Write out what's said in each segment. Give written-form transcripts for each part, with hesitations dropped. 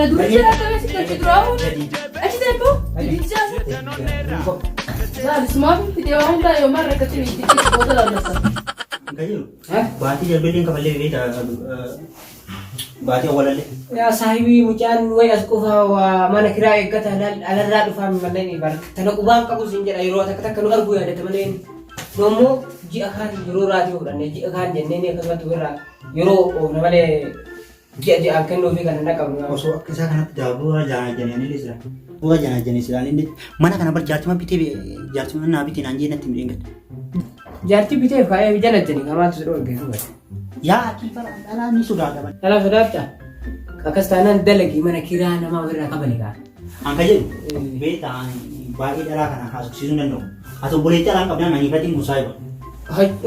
Kana dura jira akkamii si galche duraa fuudhe. Achi deebi'u. Didi jaasa. Laali sumaaf fidee waan hundaa yoo maal rakkate miti booda laallata. Baatii darbeellee kafallee beektaa baatii awwalallee. Yaa saahibii, mucaan wayi as qofa waa mana kiraa eeggata alarraa dhufaa mallee bara tana qubaan qabu siin jedha. Yeroo takka takka nu arguu yaadata malee nu ammoo ji'a kaan yeroo raatii fudhannee ji'a kaan jennee ni akkasumatti ofirraa yeroo oofna malee ji'a ji'aan kennuufi kan hin dhaqqabnu. Osoo akka isaa kanatti daaboo jaanajanii anillee sila. Bu'aa jaanajanii sila anillee mana kana bar jaartima bitee jaartima naa bitee naan jee natti midheen gad. Jaartii biteef kaa'ee jalajjanii kamaatu si dhoorge hubate. Yaa akii bara dhalaa ni sodaata bara. Dhalaa sodaattaa? Akkas taanaan dalagii mana kiraa namaa ofirraa qabani kaa. An ka jedhu beektaa baay'ee dhalaa kana haasofsiisuu hin danda'u. Ati obboleettii alaan qabdaan aniifatiin kun saayiba.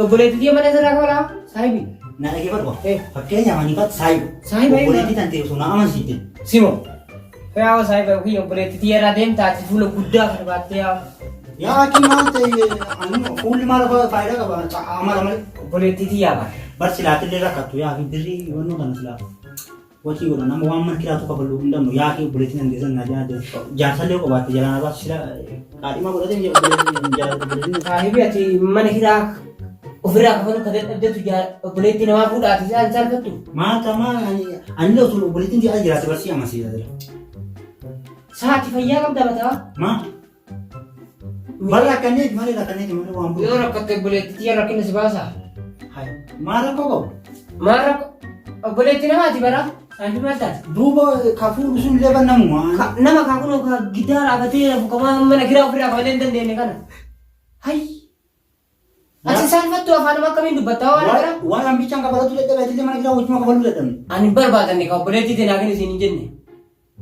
Obboleettii tiyya mana sirraa kabalaa saahibii. Na dhaggeeffadhu. Eh. Fakkeenyaaf aniifat saayiba. Saahiba eegaa. Obboleettii tan ta'e osoo na amansiifte. Simo. Yaa saahiba kiyya, obboleettii tiyya irraa deemta ati fuula guddaa kana baattee yaa. Yaa akii maal ta'e, ani fuulli maal faayidaa qaba amala malee. Obboleettii tiyyaa baate. Bar silaatillee rakkattu yaa fi birrii wannoo kana silaa wacii godha nama waan mana kiraatu kafaluu hin qabnu. Yaa fi obboleettiin an geessan naa jaa jaarsallee qabaatte jalaa na baasu sila qaadhima godhatee obboleettiin. Saahibii, ati mana kiraa ofirraa kafaluu ka dadhabdetu obboleettii namaa fuudhaati isaan salphattu. Maal ta'a maal, anillee osoo obboleettiin ji'a jiraate barsii amansiisa jira. Saati fayyaa qabda mataa. Maal? Bar rakkanneeti malee rakkanneeti malee waan Yoo bu'u. rakkatte obboleettii tiyya rakkina si baasaa. Maal rakkoo qabu? Maal rakko obboleettii namaati bara. Saahibii, maal taate? Duuba ka fuudhu sun illee bannamu. Nama kaa kunoo ka giddaa dhaabatee rafu kamaa mana kiraa ofirraa kafalee hin dandeenye kana. Hayyi. Ati saalfattu afaan akkamiin dubbattaa waan akkana? Waan hambichaan kafalatu dadhabe, atillee mana kiraa wajjuma kafaluu dadhabne. Ani hin barbaadanne ka obboleettii teenaa kennu siin hin jenne.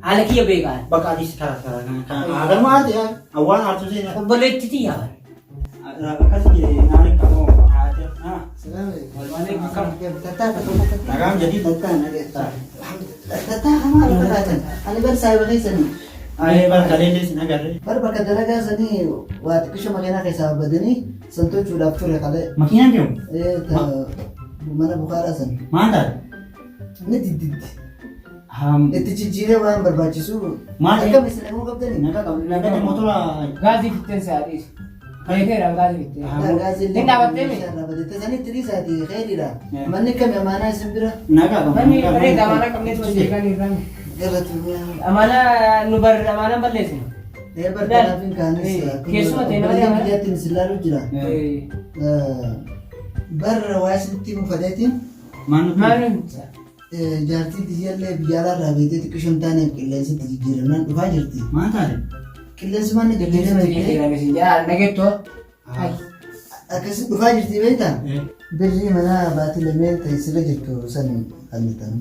Haala kiyya beekaa. Bakka atis karaa karaa agarma aarte waan aartu seenaa. Obboleettii tiyyaa bara. Akkas jedhee naan qabu haate. Nagaan jedhi. Ani bar saahiba keessanii. Ayee bara kaleellee sin agarre. Bar bakka dalagaa sanii waa xiqqisho makiinaa keessaa badanii san tolchuudhaaf ture kalee. Makiinaan deemu? Mana bukaaraa san. Maal taate? Ni diddiddi. Itti jijjiiree waan barbaachisu. Maal? Akkam isin naguma qabdanii? Nagaa qabu. Nagaa motora. Gaazii fitteen si haadhiis. Beekeera gaazii fitteen. Hin dhaabattee mi? Sanitti dhiisaati kheyriidha. Manni kami amaanaa isin bira? Nagaa qabu. Manni bareeda, amaanaa qabnee tuma seeqaan irraan. Galatoomii. Amaanaa nu bar amaanaan balleessinu. Ee bar kanaafin kaanis. Keessuma ta'e nama Obboleeyyan amaanaa. biyyattiin isin laaluu jira. Bar waa isinitti himu fedheetiin. Maal nuti? Maal nuti? Jaartii tiyyallee biyya alaarraa beektee xiqqisho hin taaneef qilleensi itti jijjiiramnaan dhufaa jirti. Maal taate? Qilleensummaan ni jijjiirame. Jijjiirame siin jedha nagettoo. Akkasi dhufaa jirti beektaa? Birrii manaa baatii lameen ta'e sirra jirtu san kan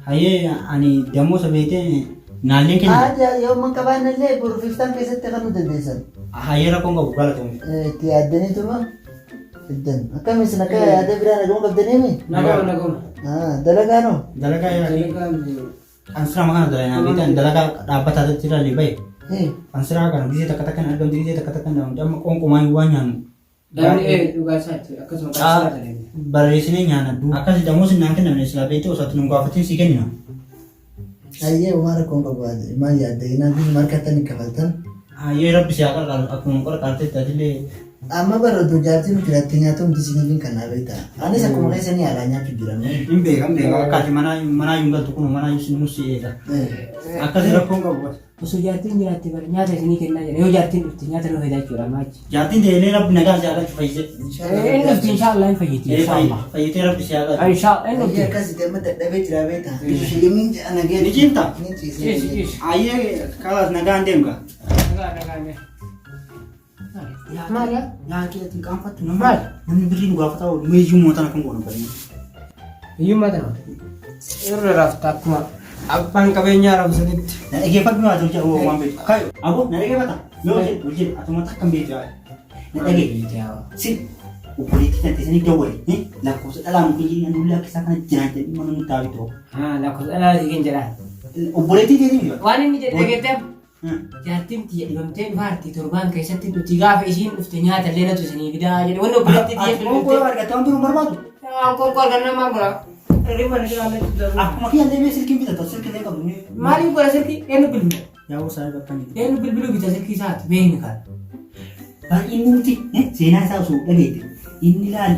Hayyee, ani damoosa beektee naalleen kenna. Aadaa yoo man qabaannellee boru fiftaan keessatti kan nu dandeessan. Hayyee, rakkoon qabu, galatoomne. Itti yaaddaniituma fiddan. Akkam isin akka yaada biraa nagama qabdaniimi? Nagama nagama. Dalagaa noo? Dalagaa yaa Ansiraa makana dalagaa beektan dalagaa dhaabbataa irratti irraa bahe. Ansiraa kana gisee takka takka argamti, gisee takka takka argamti, amma qoonqumaan waan nyaannu. Namni dhugaa isaatti akkasuma taasisaa ta'e. Barreessinee nyaanna duuba. Akkasi damoos naan kennamne silaa beektee osoo ati nun gaafatin si kennina. Hayyee, waan rakkoon qabu, maal yaadda? Inaan kun markattan kafaltan. Hayyee, rabbi si haa qarqaaru, akkuma qarqaartetti atillee. Amma bara otoo jaartiin nuti jiraatte nyaata hundi isiniif kan naa beektaa. Anis akkuma keessanii alaa nyaachuu jira. Hin beeka, hin beeka, akka ati manaa manaa hin galtu kun manaa isin nus si eega. Akkasi rakkoon qabu. Osoo jaartiin jiraatte bara nyaata isinii kennaa jira. Yoo jaartiin dhufte nyaata nu fida jechuudha maachi. Jaartiin ta'ellee rabbi nagaa si haa galchu fayyisee. Inni dhufti inshaallah, hin fayyiti inshaallah. Fayyitee rabbi si haa galchu. Inshaallah inni dhufti. Akkasi amma dadhabee jira beektaa. Shilimiin nagee. Ni ciimta? Ni ciisee. Ciisi ciisi. Ayyee, kalaas nagaan deemga. Nagaa nagaa. Maal yaa? Yaa keetiin qaanfattu nama. Maal? Namni birrii nu gaafataa oolu meeyyuu mootan akkam goona barnee. Hiyyummaa tana. Irra rafta akkuma abbaan qabeenyaa rafsanitti. Na dhageeffadhu haa tolcha oo waan beektu. Kayo aboo na dhageeffata. Yoo jedhu hojii atuma takka hin beektu yaa. Na dhageeffatu. Si obboleettii tante sanii dawwale lakkoofsa dhalaa nu keenya nullee akka isaa kana jiraan jedhanii mana nu taabitu. Haa, lakkoofsa dhalaa si kenna jedhaan. Obboleettii teetii miti. Waan inni jedhe dhageetteef. Jaartiin tiyya dhibamtee dhufaarti, torbaan keessatti nuti gaafa isiin dhufte nyaata illee natu isinii fidaa jedhe wanni obboleettii tiyya Ati qoonqoo argatte waan biroo barbaadu. Waan qoonqoo argannaa maal godhaa? Hirriba na jira. Akkuma kiyya illee silkiin bitatu. bilbilta silkii illee qabdu. Maaliif godha silkii? Eenyu bilbila? Yaa'uu isaa bakka inni. Eenyu bilbiluu bita silkii isaati? Mee himi kana. Baay'een nuti seenaa isaa osoo dhageette inni laal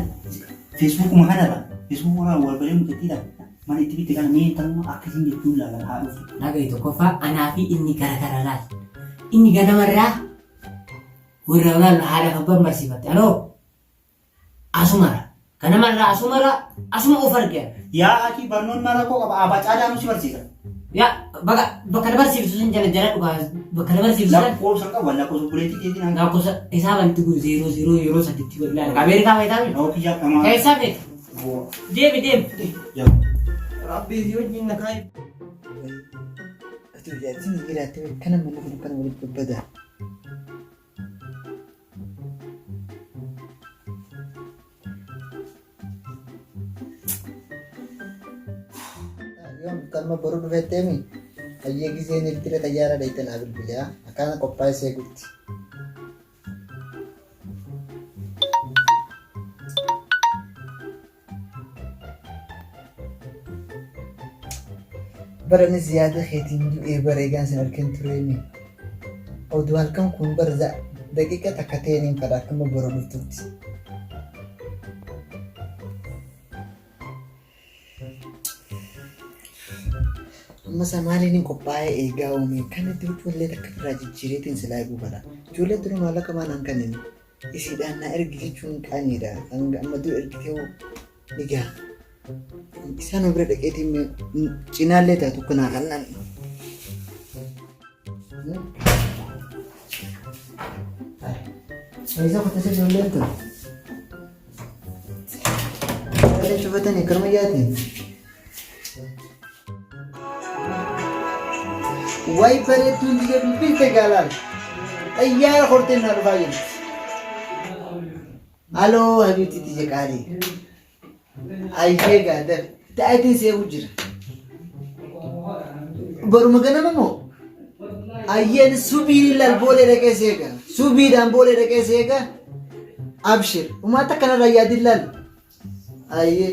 feesbuukuma kanarra feesbuukuma kanarra wal baree mucattiidha mana itti bitte kana mee intaluma akkasiin jechuun laalan haa dhufu. Dhaga'i tokkoffaa anaa fi inni gara gara laal. Inni ganamarraa warra laal haadhaaf abbaan barsiifatte. Aloo asumara ganamarraa asumara asuma of arge. Yaa akii barnoonni maal rakkoo qaba abaa caadaa nu si barsiisa. Yaa bakka bakka na barsiiftu sun jala jala dhugaa bakka na barsiiftu san Lakkoofsa hin qabu lakkoofsa obboleettii keetiin hanga. Lakkoofsa isaa banti kun zeeroo zeeroo yeroo saditti godhi laala. Ameerikaa feetaa miti? Yoo kiyyaa dhamaa. Eessaa feeta? Deemi deemi. Yaa. Rabbii si wajjin na kaa'i. Ati jaartiin jiraatte kana manni kun akkana walitti babbada. Yoom galma boruu dhufetteemi hayyee giseen iltira xayyaara dhayite naa bilbilaa akkana qophaa'e seegutti. Baranis yaada keetiin du'ee bara egaan sin argin tureemi. Oduu halkan kun bara daqiiqa takka ta'een hin fedha akkuma boru dhuftutti. Amma isaa maaliin hin qophaa'ee eegaa uume kan itti huccuu illee takka irraa jijjiireetiin silaa eeguu fedha. Ijoolleen tuni maallaqa maan an kanneen isiidhaan na ergi jechuun qaaniidha. Hanga amma dura ergitee hoo ni gaha. Isaan bira dhaqeetiin cinaallee taatu akka naa kannan. Eessa kuttise ijoolleen tun? Ijoolleen cufatanii karma yaatiin. Way bareedduun biyya bilbilte gaalaan. Xayyaara horteen naa dhufaa jirti. Aloo habiibti tiyya qaalii. Ayyee gaadar. Ta'atiin seequ jira. Baruma ganama moo? Ayyeen subii laal boolee dhaqee seeqa. Subiidhaan boolee dhaqee seeqa. Abshir. Umaata kanarraa yaadin laal. Ayyee.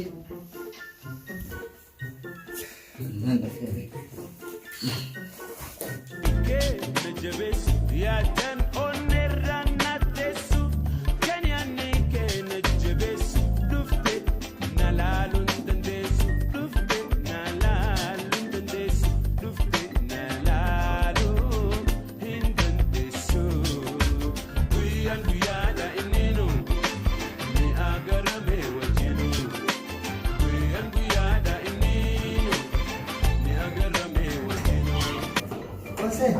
Qosee.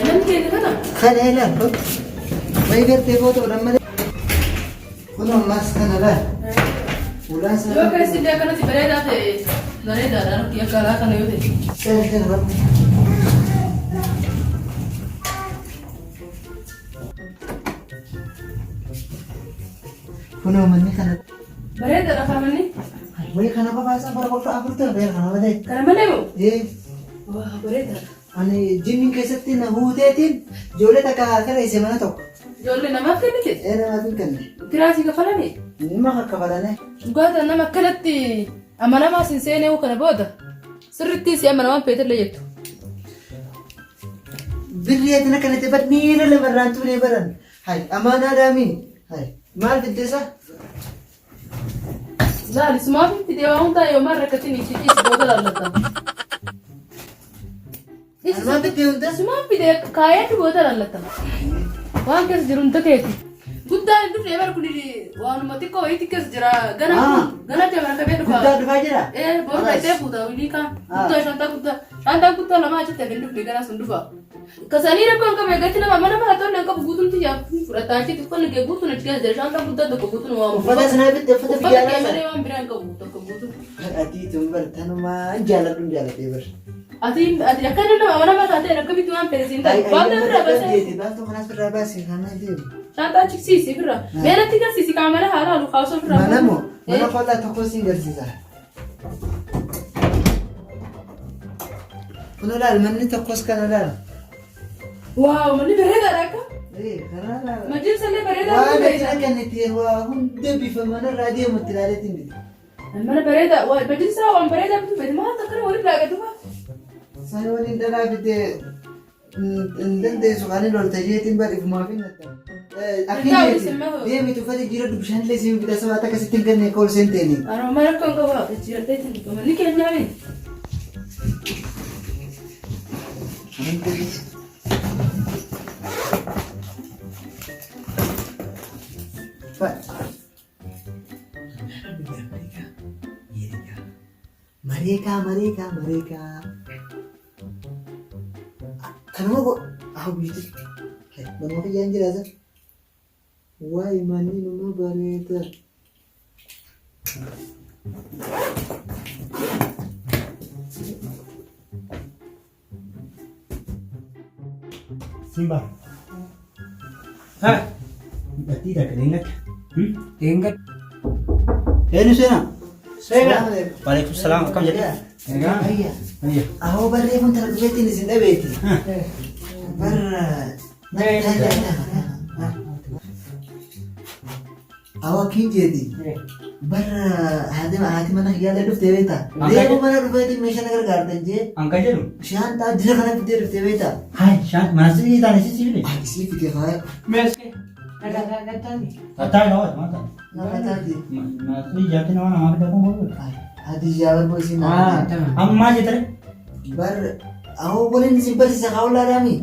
Namni keenya kana Kana ilaal. Wayi gartee footoodhaan malee. Kun ammas kana laal. Ulaan sana. Yoo keessi illee akkanatti bareedaa ta'e bareedaadha nuti akka alaa kana yoo ta'e. Seeni seeni rabbi. Kunoo manni kana. Bareedaadha kaa manni. Wayi kana qofaa isaa bara qofaa afur ta'e beera kana malee. Kana malee moo? Ee. Waa bareedaadha. Ani jinniin keessatti na huuteetiin ijoollee takka kireesse mana tokko. Ijoollee namaaf kennite? Ee namaaf hin kenne. Kiraasii kafalanii? Nima kaffalane. Dhugaataa nama akkanatti amanamaa sin seenee kana booda sirriitti si amanamaan feetellee jettu. Birrii ati na kanatti bar miila lamarraan tuunee baran. Hai amaanaa daamii. Hai maal fiddeessa? Laali sumaaf itti deemaa hundaa yoo maal rakkatin itti dhiisi booda laallata. Maal fiddee hunda? Sumaaf fide kaayatti booda laallata. Waan keessa jiru hunda keeti. Guddaan hin dhufne bara kun waanuma xiqqoo wayiitti keessa jira. Gana gana jabana kabee dhufa. Guddaa dhufaa jira? Ee boru dhaqxee fuuta wilii kaan. Guddaa shantaa guddaa shantaa guddaa lama achitti hin dhufne gara sun dhufa. Kasanii rakkoon qabu eeggatti nama mana mana tolle hin qabu guutumti yaa fudhataa achitti uffanni kee guutuun achi keessa jira shantaa guddaa tokko guutuun waan. Uffata sanaa bitte uffata Uffata biyya kee alaa malee sana. waan biraa hin qabu tokko guutuu. Ati tun bar tanumaan jaaladhuun jaaladhee bar. Ati ati akka nama mana taatee akkamitti waan fedhe siin taate waan irraa basee. Baaltuu kanaas irraa baasee kanaa deemu. Shantaa chiksiisi ofirraa. Meelatti garsiisi kaamera haala halu kaasoo ofirraa. Mana moo mana qollaa tokko siin garsiisa. Kun olaal manni tokkos kan olaal. Waaw manni bareedaadha akka. Ee kana olaal. Majlis illee bareedaa Waan kun ati bareeda. akka inni ta'e waa hunda bifa manarraa deemu itti ilaaleetiin bite. Mana bareedaa bajjin isaa waan bareedaa bituu fedhe maal takkana waliin laaqatu faa. Sani waliin dhalaa fidee hin dandeessu kan inni lolta jeetiin bar ifumaaf hin nadda. Akkin jeeti. Deemitu uffata jijjiiradhu bishaan illee siin fida sabaa takka sitti hin kenne akka ol seenteeni. Anuma rakkoo hin qabu jijjiiradhee itti dhufama. Ni keenyaa miti. Mareekaa mareekaa mareekaa. Kanuma go hawwiiti. Manuma kiyyaan jiraata. Waay manni numa bareeda. Simba. Ha? Hidhattii takka deengatti. Deengatti. Eenyu seenaa? Seenaa. Waalaikum salaam akkam jedhee? Egaa. Ayya. Ayya. Ahoo barree kun tana dhufeetiin isin dhabeeti. Barra. Ahoo akkiin jeeti. Barra haati haati mana kiyyaa dhuftee beektaa? Reefu mana dhufeetiin meeshaa na gargaartan jee. An kan jedhu. Shaantaa dira kana fiddee dhuftee beektaa? Hai shaan mana sirrii taane si siifne. Isii fide faaya. Meesqee. Nagaa gattaani. Tattaa nama maal taate? Nama taate. Mana sirrii jaartii nama namaa fida kun godhu. Haati ijaa barboo isiin naa. Tamam. Amma maal jettare? Barra ahoo waliin isin barsiisa kaawulaadhaami.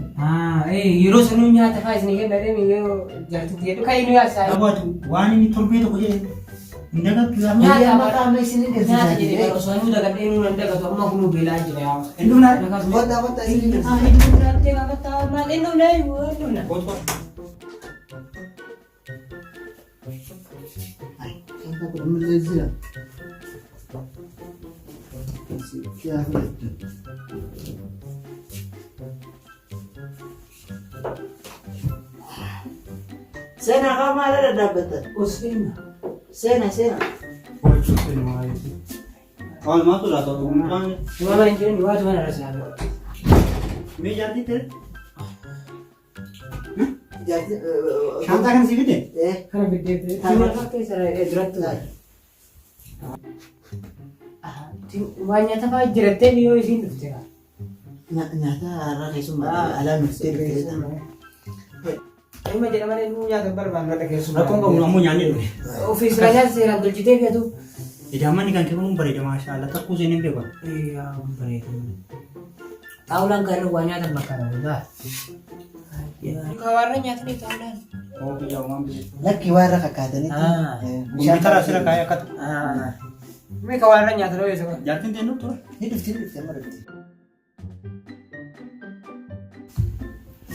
Yeroo sanuu nyaata fa'aa isin kenna deemi yeroo jaartitti jedhu kan inni yaasaa. Abaatu waan inni torbee tokko jedhe hin dagattu yaa. Nyaata Amma qaama isin hin Nyaata jedhee garsiisaa. osoo anuu dagadhee nuu nan dagatu amma kunuu beelaa jira yaa. Hin dhumnaa? Kottaa kottaa isin hin garsiisa. Kottu. Shaantaa kun ammallee jira. Yaa fudhattu. Seenaa kaa maal irra dhaabbatta? Seenaa seenaa. Waan maaltu laata? Mucaan mee jaartii ta'e? Jaartii. Shaantaa kana si fide? Eh. Waan nyaata fa'aa jirattee yoo isiin dhufte. Nyaata haaraa keessumaa alaa nuuf deebitee. Ilma jedhaman inni nyaata barbaannu irra keessumaa. Rakkoon qabu ammoo nyaannee dhufe. Ofii sira nyaata seeraan tolchitee feetu. Idaammanni kan kennuun bareeda maashaallah takkuu seeneen beeku. Xaawulaan kan irra waa nyaatan bakka dha. Kawaarra nyaatni xaawulaan. Lakki waa irra kakkaatanitti. Kompiitara asirra kaa'ee akka ta'u. Mee kawaarra nyaatan hoo eessa? Jaartiin ta'e nutti tura. Ni dhufti ni dhufti amma dhufti.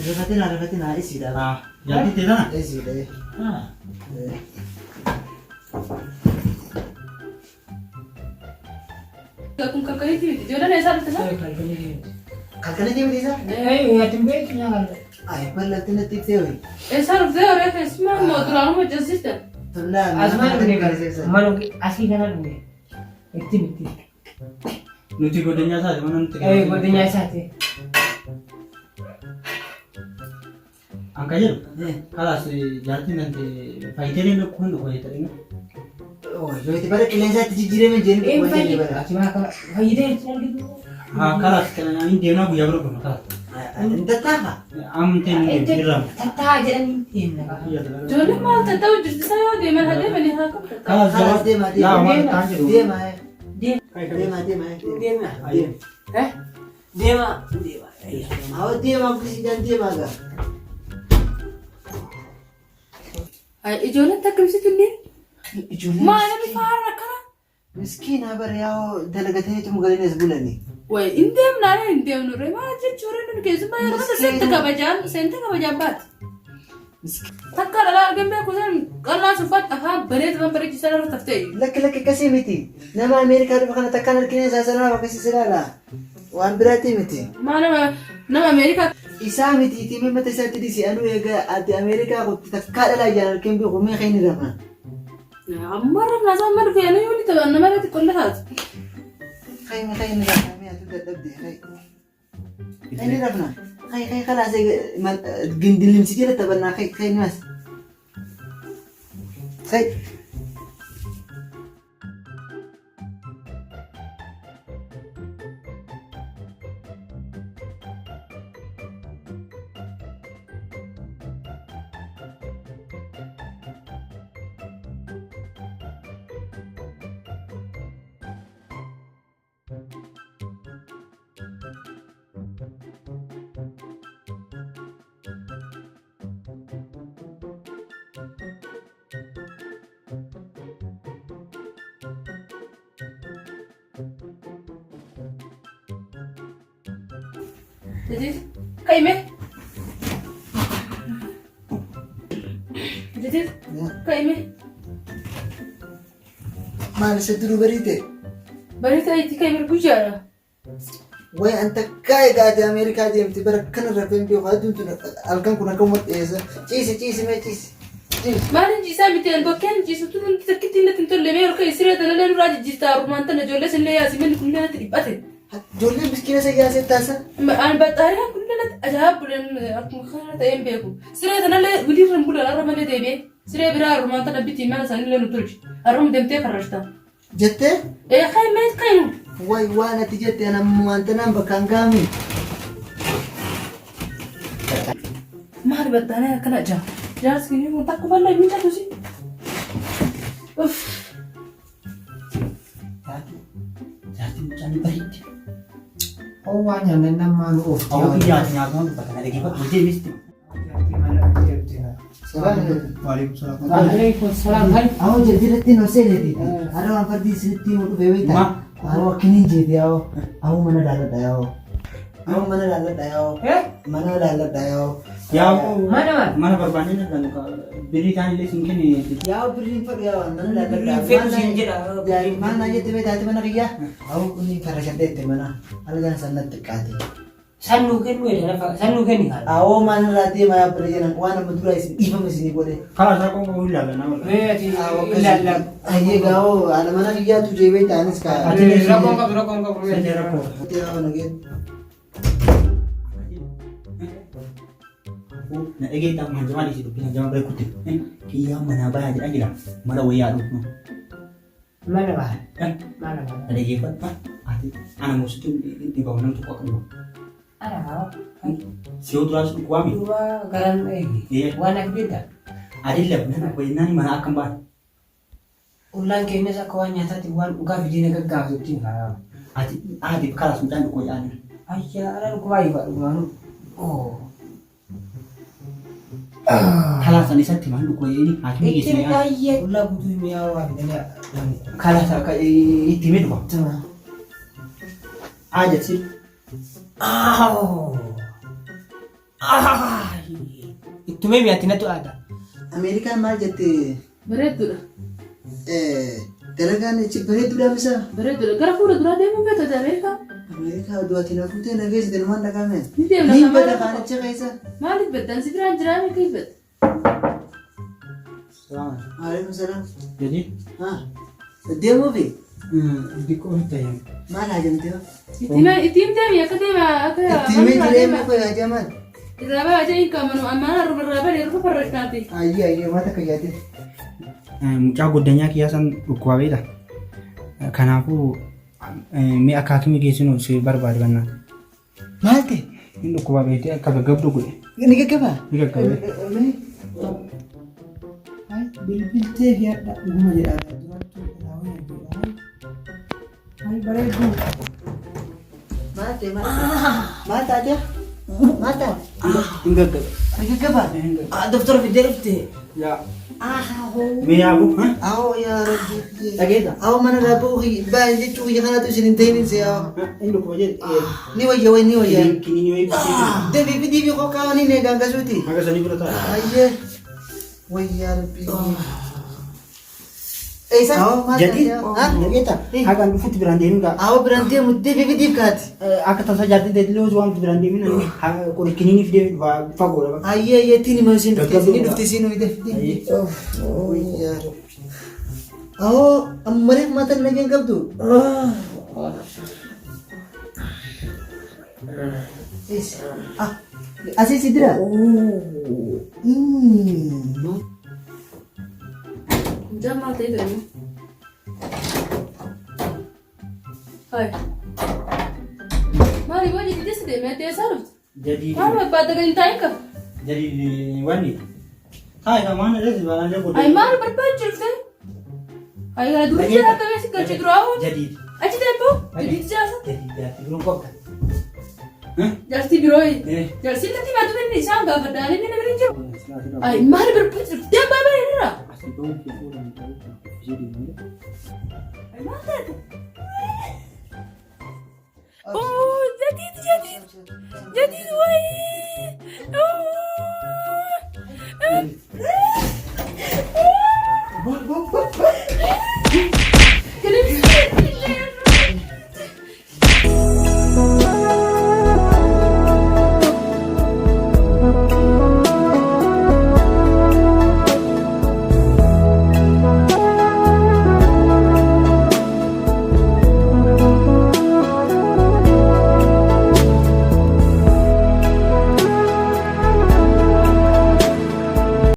Rifatina rifatina isiidha. Jaartiin ta'e tana. Isiidha. Kun kankaniitti miti. Ijoolleen eessaa dhufte isaa? Kalkala deemte isaa? Nyaati beektu nyaata. Ay bal'aatti natti ibsee ho'i. Eessaa dhuftee horii keessumaa immoo duraanuma hojjechiiste. Tolaa. Asumaan dhufne mana asii kana dhufne. Itti miti. Nuti godinyaa isaati mana nuti. Godinyaa isaati. An kan jedhu kalaas jaartiin kan ta'e faayidaalee lukkuu hin dhufu jettanii. Yoo itti bara qilleensaatti jijjiirame jennee Een dhukkuba jennee bara. fayyada. Ati fayyadee itti argitu. Haa kalaas kana hin deemnaa guyyaa bira dhufna kalaas. Hin tattaafa. Amteen irraa. Tattaa jedhanii deemna. Ijoolleen maal tatta'u jirti isaa yoo deeman haa deemanii haa qabu tatta'u. Kalaas Kalaas deemaa Laa deemaa. waan ta'an jedhu. Deemaa. Deema. Deemaa deemaa. Deema. Deema. Deema. Deema. Haa deemaa kusiidhaan deemaa gaa. Ijoolleen takkamsitu illee Ijoolleen maal namni faara akkana. miskiina bara yaa'oo dalagatanii galanii as bulani. Wayi hin deemnaa hin deemnu ree maal jechuudha nun keessumaa yeroo mata seenta kabajaan seenta kabajaan baati. Takka dhalaa argan beeku san qal'aa suuffaatti afaan bareedu bareechisan irra taftee. Lakki lakki akkasii miti. Nama Ameerikaa dhufe kana takkaan harkina isaa sanaaf akkasii si ilaala. Waan biraatii miti. Maa nama nama Ameerikaa Isaa miti itti mata isaatti dhisi anuu egaa ati Ameerikaa kutti takkaa dhalaa ijaan harkeen beeku mee kan inni rafna. amma rafnaa isaan amma dhufee anuu yoo ta'u nama irratti qolla taatu. Kai mee kan inni rafna mee ati dadhabde kai. Kan inni rafna. Kai kai kalaas gindilimsi jala taphannaa kai kai ni mas. Kai. Jadiid ka'i mee. Jadiid ka'i mee. Maal isa duruu bariite? Bariitaa itti ka'i mee guyyaadha. Way an takkaa egaa ati Ameerikaa deemte bara kana rafeen beeku aduun tun halkan kun akka uummata dhiyeessa. Ciisi ciisi mee ciisi. Ciisi. Maalin ciisaa miti an bakkeen ciisu tun hundi takkitti natti hin tolle mee olka siree tanallee nurraa jijjiirtaa arrumaan tana ijoollee sillee yaasi manni kunneen natti dhiphate. Ijoolleen miskiina isa yaasee taasa. An baxxaariyaan kunneen natti ajaa'ib bulan akkuma kana ta'een beeku. Siree tanallee wiliirra hin bulan arra malee deebi'ee. Siree biraa arrumaan tana bitii mana isaaniillee nu tolchi. Arrum deemtee farrashta. Jettee? Ee kai mee kai nu. Way waan ati jette ana ammumaan tanaan bakka hin gaami. Maali baxxaariyaan akkana ajaa'ib. Jaarsi kun takka bal'aa hin miidhagdu si. Uff. Jaartiin mucaan ni bareeddi. Hoo waan nyaannan namaa nu oofti. Hawwa biyyaati nyaatuma dubbata na dhaggeeffatu hojii misti. Salaam. Waalaikum salaam. Waalaikum salaam. Hai. Awoo jaljalatti nu seeneeti. Har'a waan fardii isinitti himuu dhufe beektaa? Ma? Awoo akkiniin jeeti awoo. Awoo mana laalladha yaa'oo. Awoo mana laalladha yaa'oo. Eh? Mana laalladha yaa'oo. Yaa'u Mana maal? mana barbaannee naganu birrii kaan illee siin kenne. Yaa'oo birriin fedhu yaa'oo mana laalladha. Birriin fedhu siin jedha. Maal naa jette beektaa ati mana kiyyaa? Awoo kunniin farra shadheette mana. Algaan san natti xiqqaate. San nuu kennu jedha lafa san nuu kenni haala. Awoo maal irraa deema yaa bira jedhan waan amma dura isin dhiifama isinii godhe. Karaa isaa qofa qofa ilaalla nama. Mee ati ilaalla. Ayyee gaa'oo haadha mana kiyyaatu jeebee ta'anis kaa. Ati Rakkoon qabu rakkoon qabu. Sanyii rakkoo. Yaa'oo nageen. Na dhageetta amma hanjamaa dhiisii dubbii hanjamaa bira kutte. Kiyyaa manaa bayaa jedhaa jira. Mana wayyaa dhufu. Mana baha. Mana baha. Na dhaggeeffadhu. Ati ana muusitu dhibamu nam tokko akka dhibamu. Ana baha. Si yoo duraas dhukkubaami. Duuba garan eegi. Waan akka beektaa. Adii lafa nama dhukkuba mana akka hin baane. Ollaan keenyas akka waan nyaataatti waan dhugaa fidee na gaggaafatutti hin fayyadamu. Ati ati kalaas mucaan dhukkuba jedhaan. Ayyaa ana dhukkubaa ifa dhugumaanu. Oh. Kalaas ani isatti maal dhukkuba jedhanii haakimii Ittiin geessanii. baay'ee ollaa guutuu mi'aa waa fidanii. Kalaas akka itti himee dhufa. Haa jetsi. Ittumee mi'aatti natti aada. Ameerikaan maal jette Bareedduudha. dalagaan achi bareedduudhaaf isa. Bareedduudha. Gara fuula duraa deemuu feetu ati Ameerikaa? Ameerikaa oduu ati na fuutee na geessite numaan dhaqame. Ni deemna Niin kan bada maal kaanicha keessa. Maaliif baddan si biraan jiraa miti badda? Waalaikum salaam. Jadi Haa. Deemuufi dikkoo hin ta'in. maal haajamtee? Itti himtee akka deema akka Itti himee jireenya koo haajaman. Irraa baa jee qaamanu ammaan har'a irraa bane irra farrashnaati. Ayyee ayyee maata akka yaadde. Mucaa goddanyaa kiyyaa san dhukkuba beekta. Kanaafuu mi'a akka hakimii geessinu si barbaade bannaa. Maal ta'e? Inni dhukkuba beektee akka gaggabdu godhe. Ni gaggabaa? Ni gaggabe. Bilbiltee fi hadha dhuguma jedhaa durattuu raawwan Ay bareedduu. Maal ta'e maal ta'e? Maal taate? Maal taate? Hin gaggabe. Ni gaggabaa? Ah doktora fiddee dhufte. Yaa. Mee yaabu? Awoo yaa rabbi. Dhageessa? Awoo mana raabuu baay'ee jechuu kiyya kanatu isin hin ta'in si awoo. Inni dhukkuba jedhe. Ni wayya wayi ni wayya. Kiniini wayii bitee. Deebii fi diibii qoqqaa waniin eegaan gasuuti. Haga sanii bira ta'a. Ayyee. Wayyaa rabbi. Eessa? Awoo maal Jadi, taate? dhageetta? Haga an dhufutti biraan deemin gaa. Awoo biraan deemu deebii fi diib kaati. Akka tasaa jaartiin ta'e osoo waan biraan deemin qori kiniini fidee fagoodha bakka. Ayyee ayyee tiin hima isin dhufte isin dhufte isin dhufte. Ayyee. Wayyaa rabbi. Awoo ammalee maata nageen qabdu. Eessa? Ah asii si dira? Mucaan maal ta'ee ture immoo? Hai. Maali boo jedhi si deemee teessaa dhufte? Jadi Maal barbaadda gadi taa'in qaba? jadi wanni. Taa'e kan maana dheesi balaan jedhu. Ay maal barbaachuu dhufte? Ay kana dura jira akka beeksi galchee dura hoo? Jadi Achi deembu? Jadi jaarsa? jadi jaartii biroo qabda. Jaartii biroo. Eh. Jaarsi natti himatu inni isaan gaafadhaan inni nama hin jiru. Ay maal barbaachuu dhufte? Deem baay'ee baay'ee Asii ba'uun kee fuudhan Ay maal taate? Oo Jadiid jadiid jadiid wayii.